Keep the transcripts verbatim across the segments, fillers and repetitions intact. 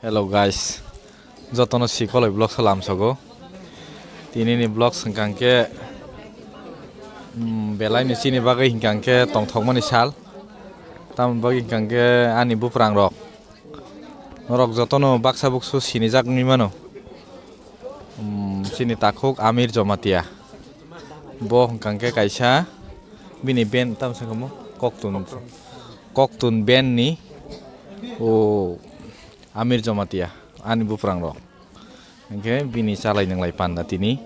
Hello guys, jotono sikoloi vlog salam sogo. Tini ni vlog hwnkha khe, mm, belai ni chini bagwi hwnkha khe tongthokmani sal. Tamoni bagwi hwnkha khe ani buprang rok, norok jotono baksa buksu sinijak wngwi mano. Mm, chini takhuk Amir Jomatia. Bo hwnkha khe kaisa bini band tamo se kamo koktun, koktun band ni o Amir Jomatia ani buprang rok. Hwnkhe bini chalai nwnglai panda tini,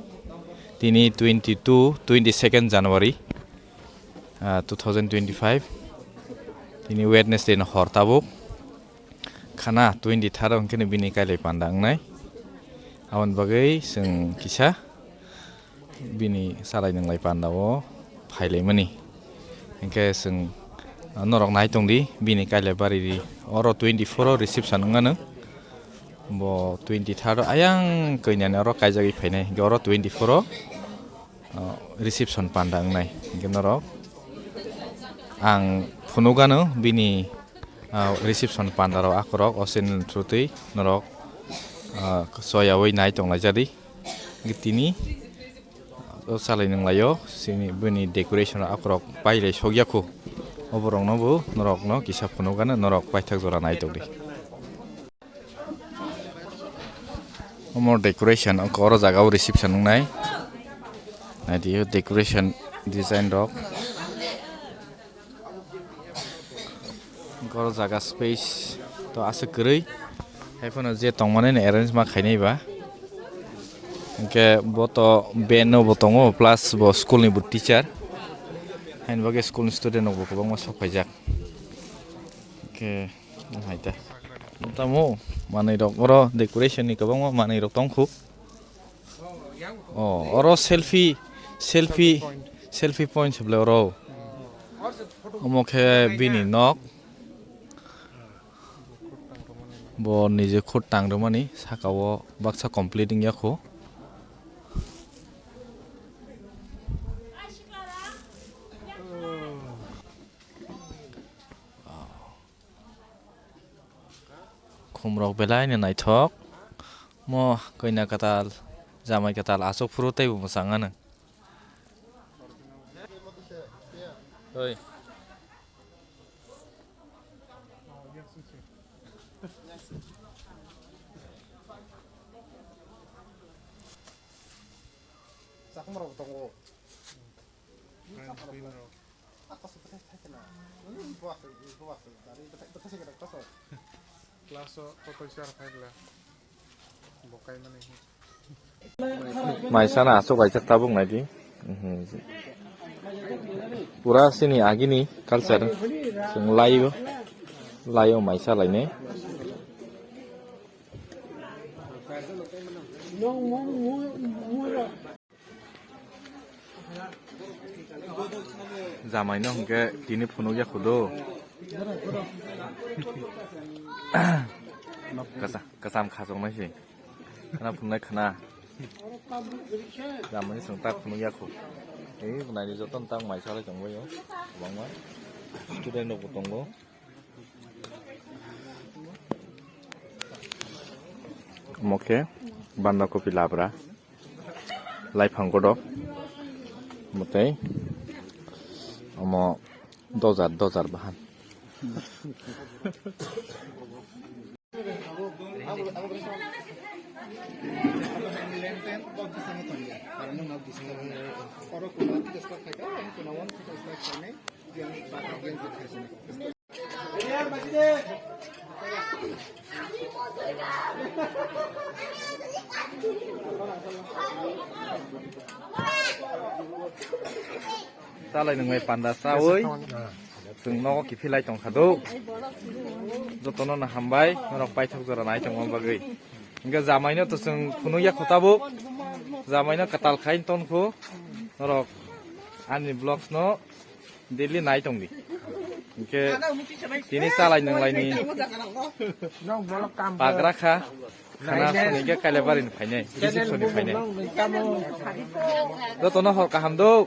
tini twenty two, twenty second January, ah, two thousand twenty five, tini Wednesday no hor tabuk. Khana twenty third hwnkhe bini kailai panda wngnai. Aboni bagwi chwng kisa bini chalai nwnglai panda o phailaimani. Hwnkhe chwng norok nai tongdi bini kailai bari ri. Oro twenty four o reception wngmano. Bo twenty third o ayang kainyani oro kaijagwi phainai. Hwnkhe oro twenty four o, o, reception panda wngnai. Hwnkhe norok ang phunukgano bini, o, reception panda rok akorok o channel through twi norok, o, soyawi nai tonglaijadi. Hwnkhe tini o chalai nwnglai o chini bini decoration rok akorok pailai sokya kho. Oborokno bo norokno kisa phunukgano norok paithak jora nai tongdi. Omo decoration, wngkha oro jaga o reception wngnai. Naidi o decoration design rok. Wngkha oro jaga space to aswk kwrwi. Haiphano je tongmani ni arrange ma khainai ba. Hwnkhe bo to band no bo tongo, plus bo school ni bo teacher. Haini bagwi school ni student rok bo kwbangma sok phaijak. Hwnkhe. Hai ta. Tamo manwi rok oro decoration ni kwbangma manwi rok tong kho. O, oro selfie, selfie, selfie point se bwle oro. Omo khe bini nok. Bo nije khut tang rwmani saka o baksa complete wngya kho. Khumrok belai no naithok. Mo kanya kwtal, jamai kwtal aswk phuru teibo mwchang ano. Oi. Class o kotoi char phai bwla. Bo kai mani. Maisa na aswk kaisa tabuk nai di. Mhm. Pura sini agini culture. Sing layo. Layo maisa lainai. Jamai no hwnkhe tini phunukya khudu. Kasa-, kasam khachok nai se. Khana phunuknai khana. Jamani chwng tak phunukya khu. Ei, naidi jotono tak mai salai tongbaio. Kwbangma student rokbo tongo. Omo khe banda kopi labra, laifang kodo, mwtai omo dojar, dojar bahan. Chalai nwngnai panda chawi chwng nogo kiphilai tongkha do. Jotono no hambai, norok paithak jora nai tongma bagwi. Hwnkhe jamaino to chwng phunukya kho tabuk. Jamaino kwtal khai tonkho. Norok ani vlogs no daily nai tongdi. Hwnkhe tini chalai nwnglaini pagra kha. Khana soni hwnkhe Kailabari ni phainai, reception ni phainai. Jotono hor kaham do.